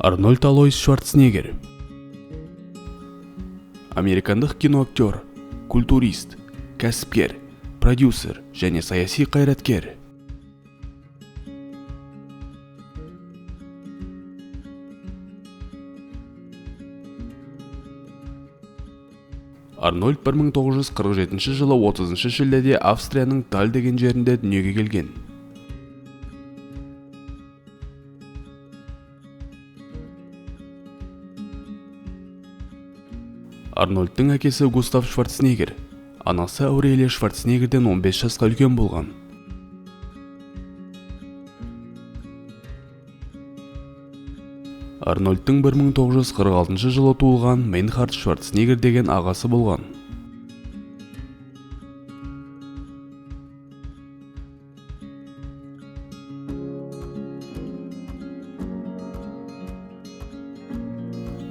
Арнольд Алойс Шварценеггер – американдық киноактер, культурист, кәсіпкер, продюсер және саяси қайраткер. Арнольд 1947 жылы 30 шілдеде Австрияның Таль деген жерінде дүниеге келген. Арнольдтың әкесі Густав Шварценеггер, анасы Аурелия Шварценеггерден 15 жасқа үлкен болған. Арнольдтың 1946 жылы туылған Мейнхард Шварценеггер деген ағасы болған.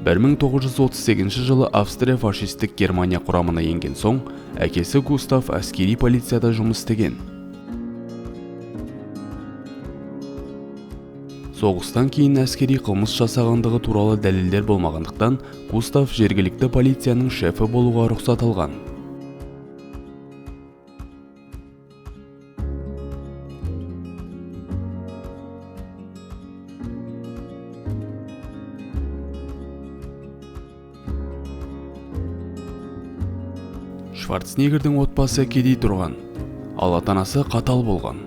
1938 жылы Австрия фашистік Германия құрамына енген соң, әкесі Густав әскери полицияда жұмыс істеген. Соғыстан кейін әскери қылмыс жасағандығы туралы дәлелдер болмағандықтан, Густав жергілікті полицияның шефі болуға рұқсат алған. Шварценеггердің отбасы кедей тұрған, ал ата-анасы қатал болған.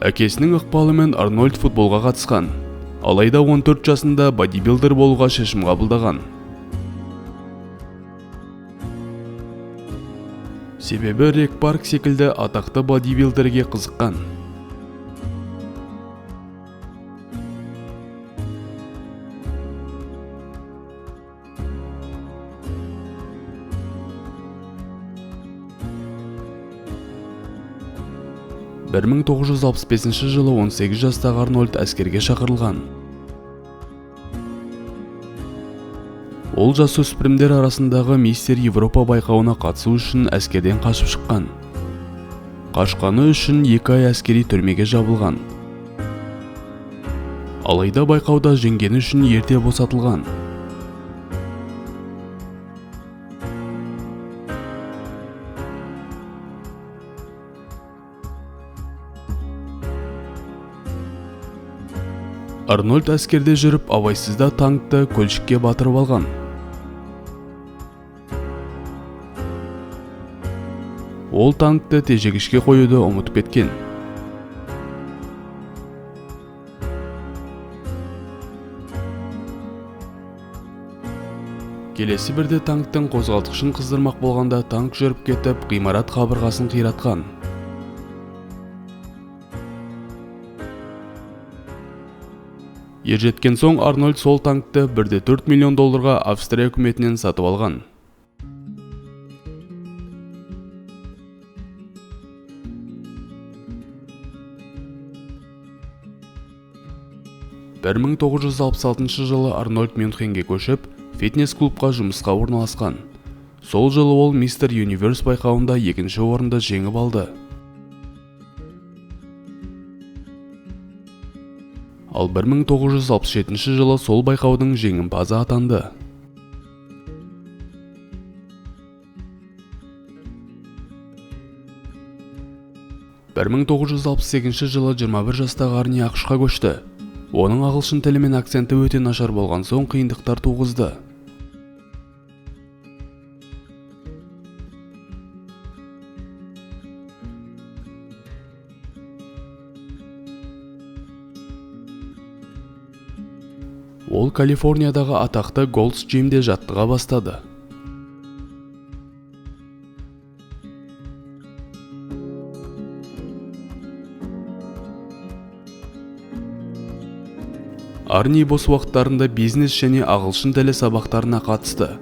Әкесінің ықпалымен Арнольд футболға қатысқан, алайда 14 жасында бодибилдер болуға шешім қабылдаған. Себебі Рек Парк секілді атақты бодибилдерге қызыққан. 1965 жылы 18 жастағы Арнольд әскерге шақырылған. Ол жасөспірімдер арасындағы Мистер Европа байқауына қатысу үшін әскерден қашып шыққан. Қашқаны үшін 2 ай әскери түрмеге жабылған. Алайда байқауда жеңгені үшін ерте босатылған. Арнольд әскерде жүріп абайсызда танкті көлшікке батырып алған. Ол танкті тежегішке қоюды ұмытып кеткен. Келесі бірде танктің қозғалтқышын қыздырмақ болғанда танк жүріп кетіп, ғимарат қабырғасын қиратқан. Ержеткен соң Арнольд сол танкті 1,4 миллион долларға Австрия үкіметінен сатып алған. 1966 жылы Арнольд Мюнхенге көшіп, фитнес-клубқа жұмысқа орналасқан. Сол жылы ол Мистер Юниверс байқауында екінші орынды жеңіп алды. Ал 1967 жылы сол байқаудың жеңімпазы атанды. 1968 жылы 21 жастағы Арни АҚШ-қа көшті. Оның ағылшын тілі мен акценті өте нашар болған соң қиындықтар туғызды. Ол Калифорниядағы атақты Gold's Gym'де жаттыға бастады. Арни бос уақыттарында бизнес және ағылшын тілі сабақтарына қатысты.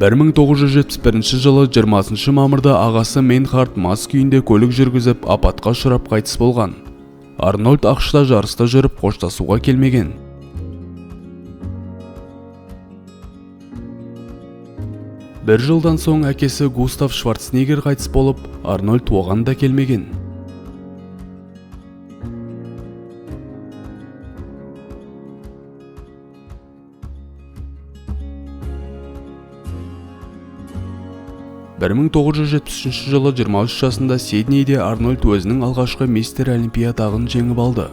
1971 жылы 20 мамырда ағасы Мейнхард мас күйінде көлік жүргізіп, апатқа ұшырап қайтыс болған. Арнольд АҚШ-та жарыста жүріп қоштасуға келмеген. Бір жылдан соң әкесі Густав Шварценеггер қайтыс болып, Арнольд оған да келмеген. 1973 жылы 23 жасында Сиднейде Арнольд өзінің алғашқы мистер Олимпия тағын жеңіп алды.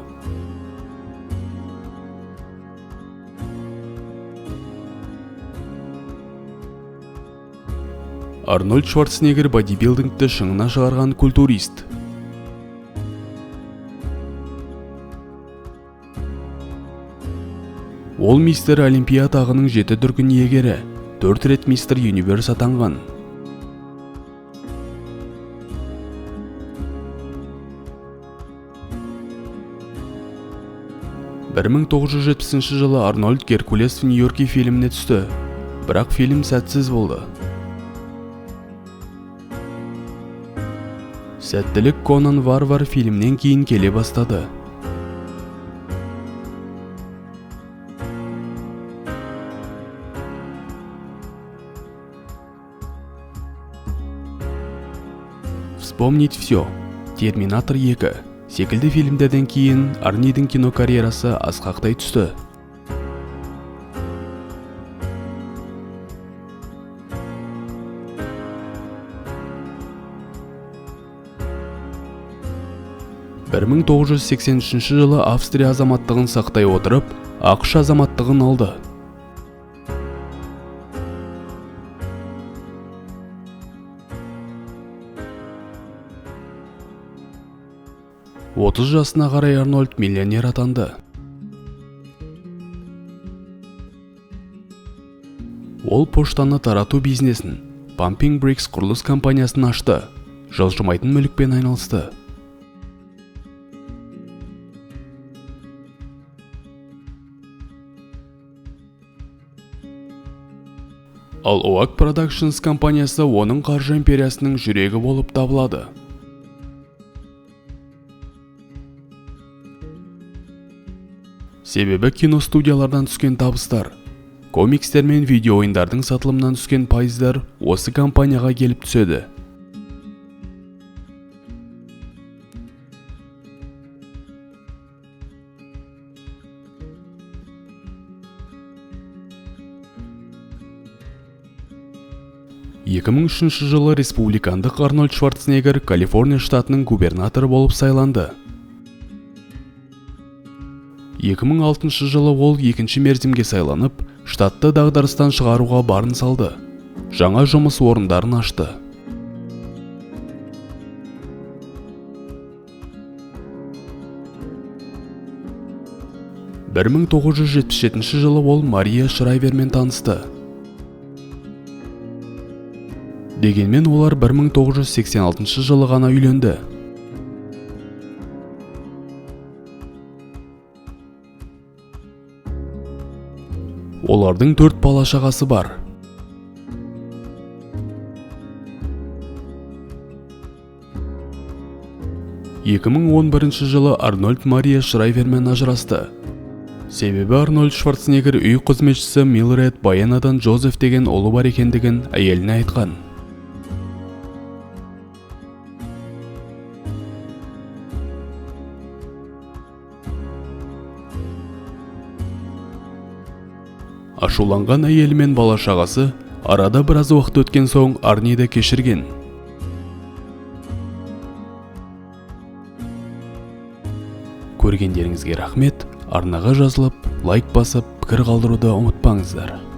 Арнольд Шварценеггер бодибилдингті шыңына шығарған культурист. Ол мистер Олимпия тағының 7 дүркін иегері, 4 рет мистер Юниверс атанған. 1970 жылы Арнольд «Геркулес в Нью-Йорке» фильміне түсті, бірақ фильм сәтсіз болды. Сәттілік «Конан Варвар» фильмінен кейін келе бастады. «Вспомнить все», «Терминатор 2» секілді фильмдерден кейін Арнидің кино карьерасы асқақтай түсті. 1983 жылы Австрия азаматтығын сақтай отырып, АҚШ азаматтығын алды. 30 жасына қарай Арнольд миллионер атанды. Ол поштаны тарату бизнесін, Pumping Bricks құрылыс компаниясын ашты, жылжымайтын мүлікпен айналысты. Ал Oak Productions компаниясы оның қаржы империясының жүрегі болып табылады. Себебі киностудиялардан түскен табыстар, комикстер мен видео ойындардың сатылымынан түскен пайыздар осы компанияға келіп түседі. 2003 жылы республикандық Арнольд Шварценеггер Калифорния штатының губернаторы болып сайланды. 2006 жылы ол екінші мерзімге сайланып, штатты дағдарыстан шығаруға барын салды. Жаңа жұмыс орындарын ашты. 1977 жылы ол Мария Шрайвермен танысты. Дегенмен олар 1986 жылы ғана үйленді. Олардың 4 бала-шағасы бар. 2011 жылы Арнольд Мария Шрайвермен ажырасты. Себебі Арнольд Шварценеггер үй қызметшісі Милред Баянадан Джозеф деген ұлы бар екендігін әйеліне айтқан. Ашуланған әйелі мен бала-шағасы арада біраз уақыт өткен соң Арниді кешірген. Көргендеріңізге рахмет. Арнаға жазылып, лайк басып, пікір қалдыруды ұмытпаңыздар.